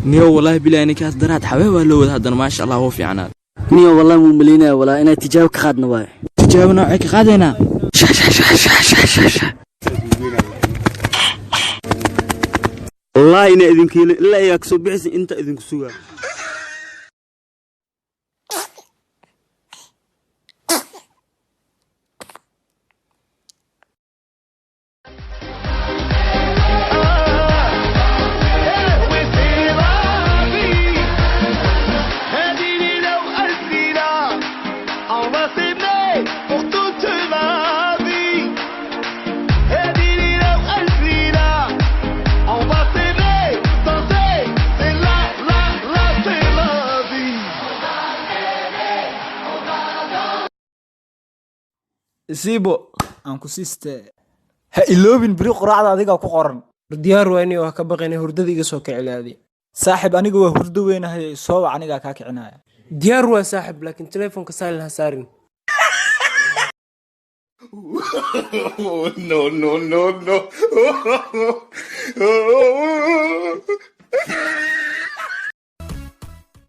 Niyo, wallaahi bilaa, ninkaas daraad xawee waa loo wada, haddana maasha Allah, wuu fiicnaad. Niyo, wallahi muu malaynaya walaa inay tijaabo ka qaadna waayo. Tijaabo noocay ka qaadaynaa? Wallaahi inaa idinka helin ilaa ayaa kasoo bixisa inta idinku sugaa. Isiibo aan ku siistee, ha iloobin beri quraacda adigaa ku qoran. Diyaar waa inay wax ka baqayna hurdada iga soo kicilaadi. Saaxib, aniga waa hurdo weynahay, soo wac, anigaa kaa kicinaya. Diyaar waa saaxib, laakiin telefoonka silent ha saarin. No, no, no, no.